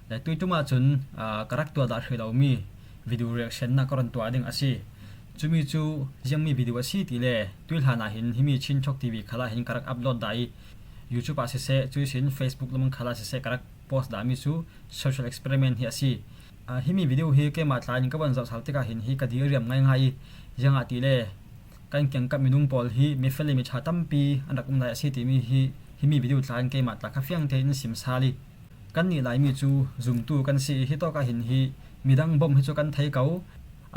Le tuitum ahcun ka rak tuah dah hrih lomi video reaction na ka ron tuah ding a si. Cumi cu ziangmi video a si ti le tuihlan ah hin himi Chinchok TV khal ah hin ka rak upload dah i YouTube ah siseh, cuisin Facebook lamang khal ah siseh ka rak post dahmi cu social experiment hi a si. Himi video hi keimah tla in ka von zoh sal tikah hin hi ka diriam ngaingai i ziangah ti le kan kiangkap minung pawl hi mifel le miṭha tampi an rak um lai a si timi hi himi video tla in keimah tla kha fiang tein sim sal i kannih Laimi cu zumtu kan si i hi tawk ah hin hi midang bawmh hi cu kan thei ko.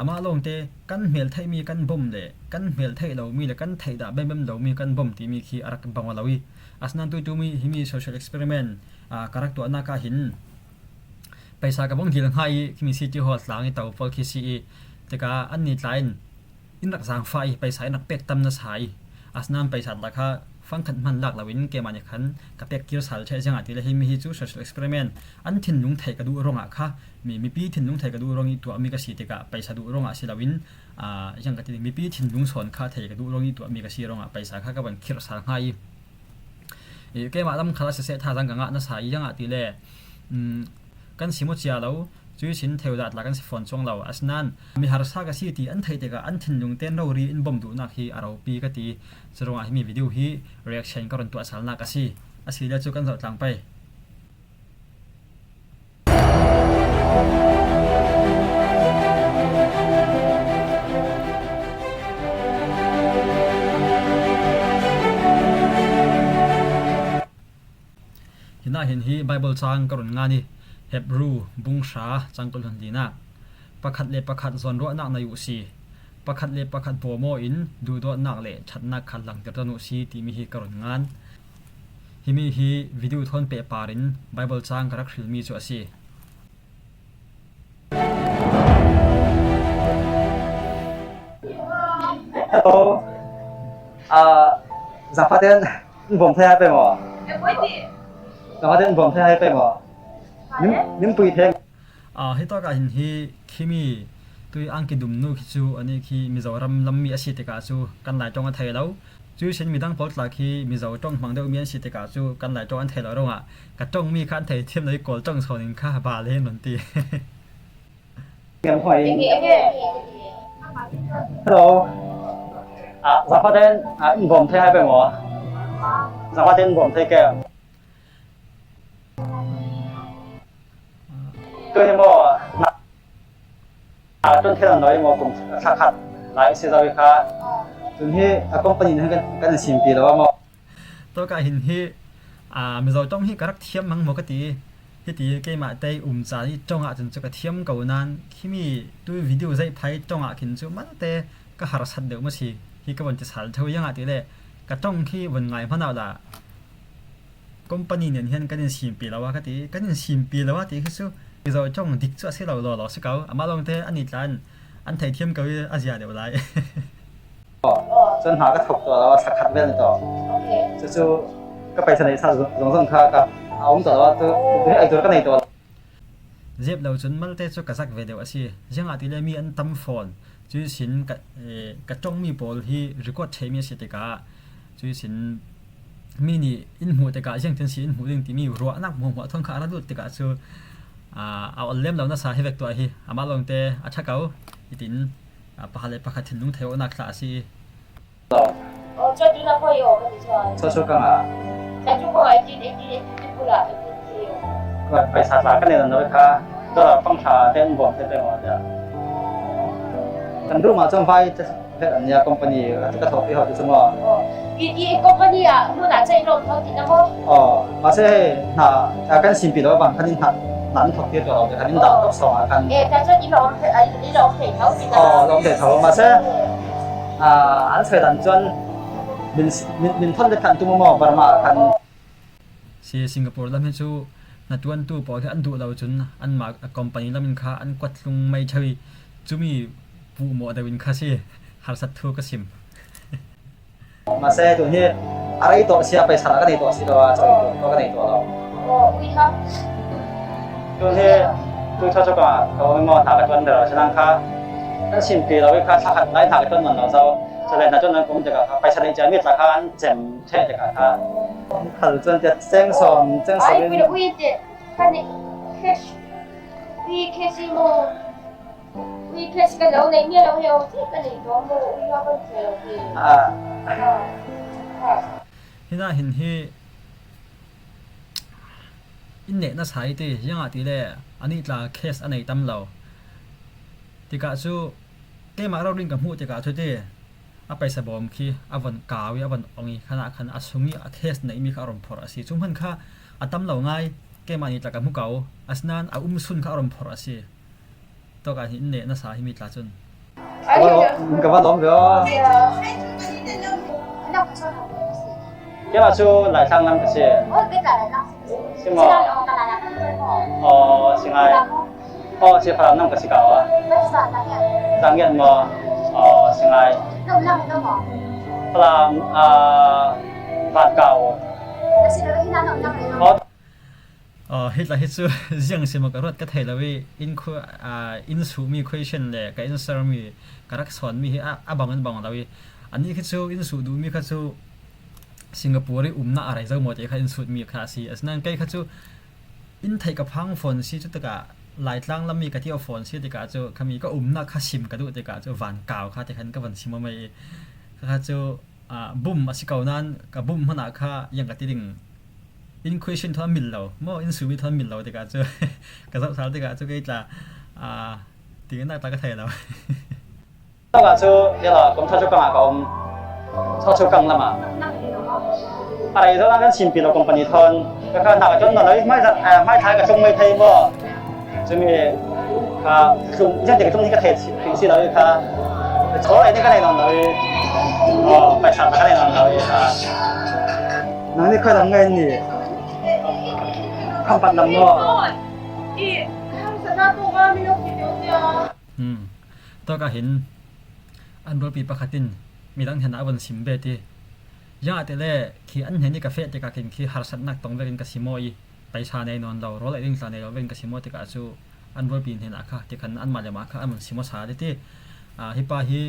Amah lawngte kan hmel theihmi kan bawmh le kan hmel theih lomi le kan theih dah bembem lomi kan bawmh timi khi a rak bang lo i asinain tutu mi himi social experiment ka rak tuahnak ah hin Paisa ka bong dil hnga i khimi city hall tlang i to pawl khi si i tikah an ni tla in in rak zaangfah i paisa in rak pek tam nasa i asinain paisa tla kha fangkhat hman lak loin keimah nih khan ka pek kir sal ṭheh ziangah ti le hi mi hi cu social experiment an thinlung theih ka duh ruangah kha mi mipi thinlung theih ka duh ruang i tuahmi ka si tikah paisa duh ruangah si loin ziang ka ti mipi thinlung sawn kha theih ka duh ruang i tuahmi ka si ruangah paisa kha ka van khirh sal hnga i Keimah lam khal ah siseh thazaang ka ngah nasa i iangah ti le kan si maw cia lo cui sin theu dah tla kan si fawn cuang lo. Asinain mi harsa ka si ti an theih tikah an thinlung ten rori in bawmh duhnak hi a ropi ka ti. Curuangah himi video hi reaction ka run tuah salnak a si. Asi le cu kan zoh tlang pei. Hina hin hi Bible caang ka run ngan i Hebru bunghra cangkul hun linak pakhat le pakhat zawnruahnak nei u si pakhat le pakhat bawmaw in duhdawtnak le ṭhatnak kha langhter tawn u si timi hi ka run ngan. Himi hi video thawn pehpar in Baibal caang ka rak hrilmi cu a si. Hello. Uh, zaangfah in bawm thei hai pe maw? Zaangfah in bawm thei hai pe maw? Nim nim pui theng. Uh, hi tawk ah hin hi khimi tui angki dum nu khi cu ani khi Mizoram lammi a si tikah cu kan Lai tawng a thei lo. Cu sin midang pawl tla khi Mizo ṭong hmang deuhmi an si tikah cu kan Lai ṭong an thei lo ruangah ka ṭongmi kha an theithiam lo i Kawl ṭong chawn in kha ba le an ti. Hello. Ah, zafaten ah in bawm thei hai pe maw? Zafaten bawm thei ke. Tu hi maw Cun thil an noi maw kum thla khat lai si zau kha cun hi a company nih kan kan in simpi lo maw. Tawka hin hi Mizo tong hi ka rak thiam mang maw ka ti. Hiti keimah tei um ca i tong ahcun cu ka thiam ko nain khimi tu video zeih phai tong ah khin cu malte ka harsat deuh ma si. Hi ka von ti sal theo yang ah ti le ka tong khi von ngai hmanh ah dah Company nen hian kan in simpi lo a ka ti. Kan in simpi lo a ti khi cu Mizo ṭong dik cu a si lo law si ko. Amah lawng te an i tlan an theithiam ko i a zia deuh lai. Cun hna ka thok tuah lo thla khat vel ni to. Cucu ka paisa nei sa zong zong kha ka a um to lo tu ei tur ka nei to. Zep lo cun malte cu ka zak ve deuh a si. Ziangah ti le mi an tam fawn. Cu sin ka ka ṭongmi pawl hi record ṭhemi a si tikah cu sin mi nih in hmuh tikah ziangtin si in hmuh ding timi ruahnak hmuhmuah thon kha a ra lut tikah cu a ol lem lo nasa hi vek tuah hi amah lawng te a ṭha ko itin pakhat le pakhat thinlung thei awknak thla a si. Paisa tla kan in noi kha dollar panghra te an bawm te pe maw tiah. Kan room ah cun vai nia company ka thawk i ho ti cu maw. Company ah hmun ah cei lawm tho ti na maw? Oh, mase hna kan simpi lo bang khan in hna nan thok ti to lo khan in dah tok song ah khan. Eh, ta cun i lawm i lawm thei tho ti na. Oh, lawm thei tho mase an soi dan cun min min thon le khan tu maw Burma khan Si Singapore lam hi cu hnaṭuantu pawl hi an duh lo cun anmah company lam in kha an kuat tlung mei ṭheo i cumi puhmawh deuh in kha si harsat thu ka sim. Mase tu hi a rei tawh sia paisa ka nei tawh si lo ah choi tu ka nei tawh lo. Tu hi tu cho cho ka ka mo tha ka tuan ber silang kha kan sim pi lo kha thla khat lai tha ka tuan man lo zo chale na tuan nan kum te ka paisa nei cha mi tla kha an chem the te ka kha khal chuan te cheng som cheng som in. Cash ui cash i maw ui cash ka lo nei miah lo hei aw thei ka nei tawh maw ui ha kan thei lo hi. Hina hin hi in neh nasa i ti iangah ti le anih tla case a nei tam lo. Tikah cu keimah roling ka hmuh tikah cu ti a paisa bawm khi a von kau i a von ong i khan ah khan a sung i a case neihmi kha a ron phorh a si. Cu hmanh kha a tam lo ngai keimah nih tla ka hmu ko. Asinain a um sun kha a ron phorh a si. Tawk ah hin neh nasa hi mi tla cun. Ka va lawm ve aw. Keimah cu Laitlang lam ka si. Si maw? Aw, si ngai. Aw, si Falam lam ka si ko ah. Zangiat maw? Aw, si ngai. Falam Vat kau. Hitler hi cu ziang si maw ka ruat ka thei lo i inn khu inn suhmi question le ka inn sermi ka rak sawnmi hi a bang in bang lo i anih khi cu inn suh duhmi kha cu Singapore i umnak a rei zo maw ti kha inn sutmi kha a si. Asinain kei kha cu inn theih ka phang fawn si cu tikah Laitlang lam i ka tio fawn si tikah cu khami ka umnak kha sim ka duh tikah cu van kau kha ti khan ka van sim mei i kha cu bum a si ko nain ka bum hmanh ah kha iang ka ti ding in question thon mil lo mo in sumi thon mil lo tikah cu ka zoh sal tikah cu kei tla ti nak tla ka thei lo. Tangah cu yala kum tha chu kang ah ka um. Cho chu kang lama. A rei zo kan sim pi lo company thon. Ka kha na ka chon na loi mai mai thai ka chung mai thei mo. Chumi kha chung jan te ka chung hi ka thei thing si lo kha. Cho ai ne ka nei non lo. Oh, paisa ka nei non lo kha. Nang ni khoi lam ngai ni. Kham pat lam mo. Tawk ah hin an rualpi pakhat in midang hen ah a von sim ve ti. Ya te le khi an hnen i ka feh tikah khin khi harsatnak tong vekin ka si maw i paisa nei nawn lo rawl ei ding tla nei lo vekin ka si maw tikah cu an rualpi hnen ah kha tikhan anmah le mah kha an von sim hmasa te ti. Hi pa hi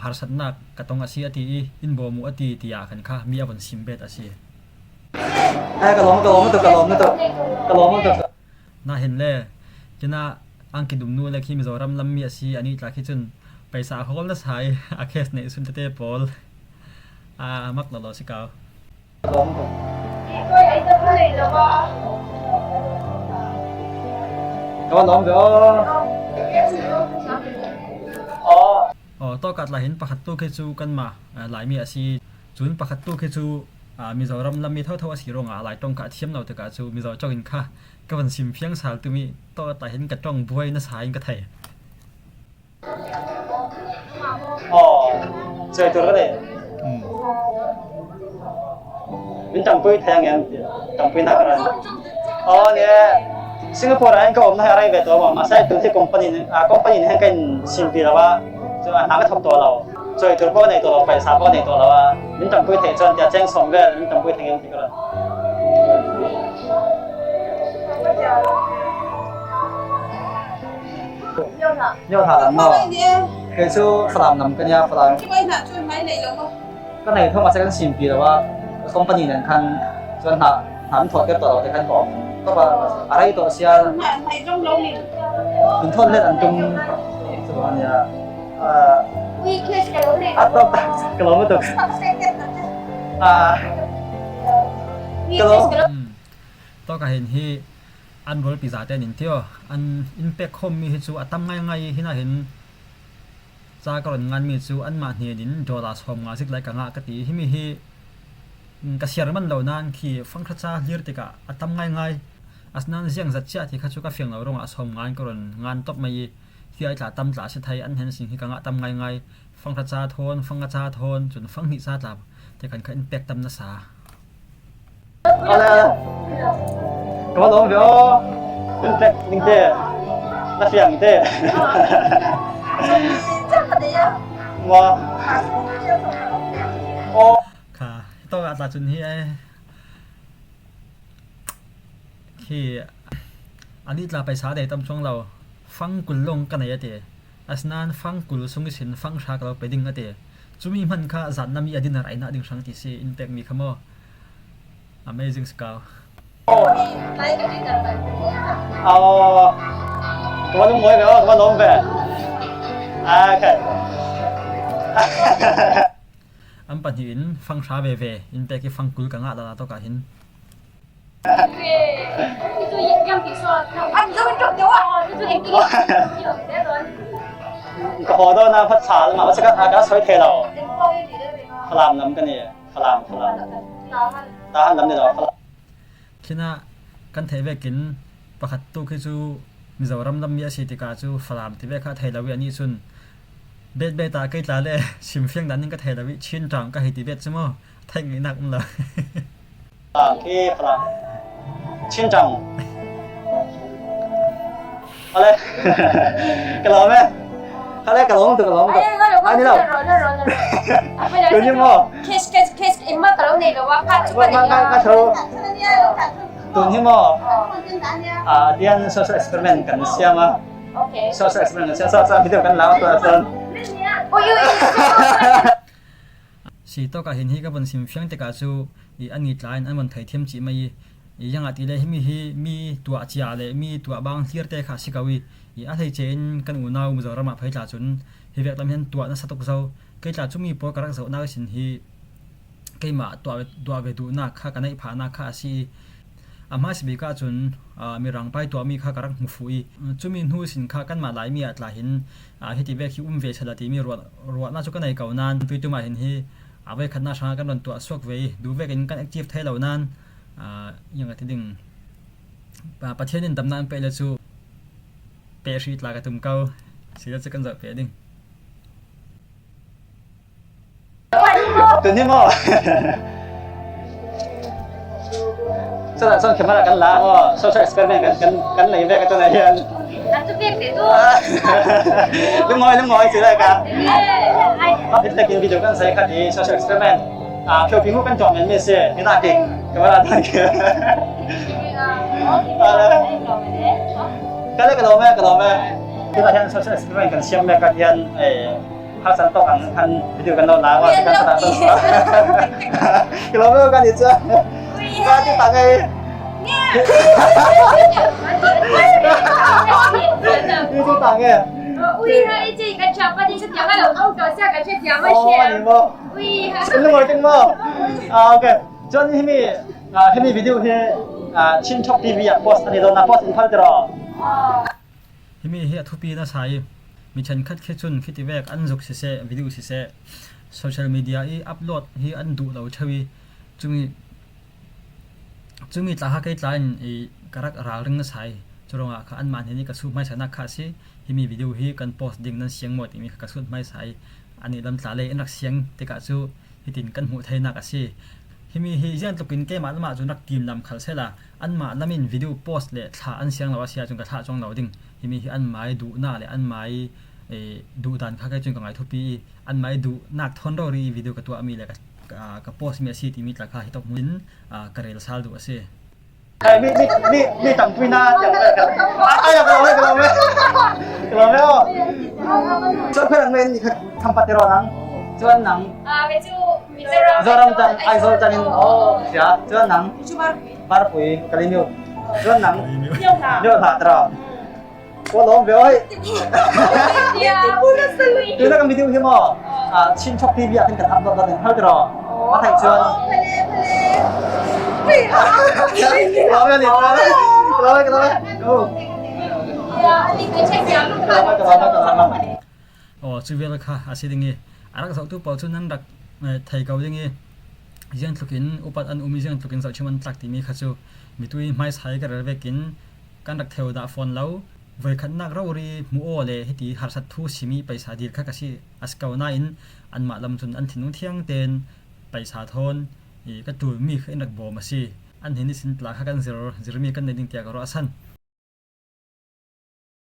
harsatnak ka tong a si a ti i in bawm u a ti tiah khan kha mi a von sim bet a si. Ka lawm ka lawm tuk ka lawm tuk ka lawm tuk. Nahin le kinah angki dum nu le khi Mizoram lammi a si ani tla khi cun paisa a hawl nasa i a case neih sun tete pawl a mak lawlaw si ko. Ka lawm ve aw. Aw tawkat la hin pakhat tu khi cu kanmah Laimi a si. Cun pakhat tu khi cu Mizoram lammi thotho a si ruangah Lai tong kha a thiam lo tikah cu Mizo cong in kha ka van sim fiang sal tumi tawkat ah hin ka tong buai nasa in ka thei. Aw, chơi tur ka nei. Min tampui thei ang em? Tampui na karan. Aw ne Singapore ah ka om na arai ve to ma ma sai tu thi company company ne kan sim pi lawa chu a na ka thok to lo. Choi tur pawh nei to lo paisa pawh nei to lo a min tampui thei chuan tia cheng som vel min tampui thei ngem ti karan. Nyo tha lam maw? Kei cu Falam lam ka nia Falam. Ka nei thong a kan sim pi lo a company nan khan chuan hna hna thot ter to lo te khan ko to ba a rei to sia min thon let an tum chu ania a top ka lo tuk a ka lo To ka hin hi an rualpi zate an in tio an in pek khawmmi hi cu a tam ngaingai i hin ah hin ca ka ron nganmi cu anmah hnen in dollar 50 zik lai ka ngah ka ti himi hi ka siar man lo nain khi fanghra ca hlir tikah a tam ngaingai asinain ziang zat chiah ti kha cu ka fiang lo ruangah 50 in ka ron ngan top mai i hi ai tla tam tla si thai an hen sing hi ka ngah tam ngaingai fanghra ca thawn fanga ca thawn cun fanghnih ca tla te kan kha in pek tam nasa. Ale ka va lawm ve aw. In tek ning te na fiang te. Ma. Aw. Kha to ka tla cun hi ai khi ani tla paisa dei tam chuang lo fang kul long ka nei ate asnan fang kul sung sin fang hra ka lo pe ding ate Cumi hmanh kha zan na mi a dinner ei na ding hrang ti si in pekmi kha maw? Amazing si ko. Oh, ka va lung ngawi ve, ka va lawm ve. Okay. An pahnih in fang hra veve in pek i fang 20 ka ngah dah tawk ah hin. Ka haw do na phat sal ma ka ka soi the lo. Falam lam ka ni. Falam Falam. Tahan lam ni lo Falam. Khina kan theih vekin pakhat tu khi cu Mizoram lam mi a si tikah cu Falam ti ve kha thei lo i anih cun bet bet ah kei tla le simfiang dan in ka thei lo i Chin ṭang ka hei ti vet cu mu theih ngeihnak um lo. Khi Falam Chin ṭang. Ale ka lawm e. Ale ka lawm tu ka lawm tu. Ai ni lo. Tu ni mo. Case case case engmah ka lo nei lo wa ka chu ka ka ka thu. Tun hi mo. A tian social experiment kan siam a. Okay. Social experiment kan siam sa video kan la tu asan. Oi oi. Si tawk ah hin hi ka von sim fiang tikah cu i an i tlai in an von theithiam chih mei i iang ah ti le himi hi mi tuah cia le mi tuah bang hlir te kha a si ko i i a hleice in kan unau Mizoram ah phei tla cun hi vek lam hin tuah nasa tuk zo kei tla cu mi pawl ka rak zohnak sin hi keimah tuah ve duhnak kha ka neih phahnak kha a si i a hmasa bik ahcun mirang pai tuahmi kha ka rak hmu fuh i cumi hnu sin kha kanmah Laimi ah tla hin hiti vek hi um ve sela timi ruahnak cu ka nei ko nain tuitum ah hin hi a voikhatnak hrangah kan ron tuah suak ve i duh vek in kan active thai lo nain yang ti ding Pathian in damnak an pe le cu pe hri tla ka tum ko sila cu kan zoh pe ding. Tuni maw? Sana son camera kan la maw? Social experiment kan kan kan nei ve ka tu na hian. An tu pek te tu. Lungawi lungawi si lai ka. A bit takin video kan sai khat i social experiment. A phyo pi mu kan tuah men mi si. Ni na ki camera tan ke. Ka le ka lo me ka lo me. Tuna hian social experiment kan siam me ka hian eh Hasan tok ang han video kan lo la wa kan sa ta ka lo me kan ni cha ka ti ta ngai ni tu ta ngai Ui ha i chi kan cha pa ni sa tiang lo au to sa kan che tiang ma she Ui ha Lu ngoi ting mo ah okay chon hi mi hi mi video hi Chin Talk TV ah post ani do na post in phal tro Himi hi a thupi nasa i mi ṭhenkhat khi cun khiti vek an zuk siseh, video siseh, social media i upload hi an duh lo ṭheo i cumi cumi tla kha kei tla in i ka rak ralring nasa i curuangah kha anmah hnen i ka suh hmaisanak kha a si. Himi video hi kan post ding nan siang maw timi kha ka sut hmaisa i anih lamtla lei in rak siang tikah cu hitin kan hmuh theinak a si. Himi hi ziang tluk in keimah le mah cun rak tim lam khal sehla anmah lam in video post le thla an siang lo a si ahcun ka thlah cawng lo ding. Himi hi anmah i duhnak le anmah i duhdan kha kei cun ka ngai thupi i anmah i duhnak thawn rori i video ka tuahmi le ka post mi a si timi tla kha hi tok in ka rel sal duh a si. Mi mi mi mi tampi na tiang ai ka lo ka lo me ka lo me o cho phe nang men tham pat ro nang chuan nang Zoram tan Aizawl tan in o sia chuan nang Marpui Kalinu chuan nang Nyo tha tra ko lom ve oi tu na kan video hi mo Chin Chok TV ah kan kan upload dan hal tro a thai chuan lo me ni lo me lo me lo me Aw cu vial kha a si ding i a rak zohtu pawl cu nan rak thei ko ding i ziang tluk in upat an um i ziang tluk in zohchim an tlak timi kha cu mitui hmaisai ka rel vekin kan rak theu dah fawn lo. Voikhatnak rori hmuh aw le hiti harsat thu simi paisa dil kha ka si a si ko nain anmah lam cun an thinlung thiang tein paisa thawn i ka ṭulmi kha in rak bawm a si. An hin i sin tla kha kan zir zirmi kan nei ding tiah ka ruah a san.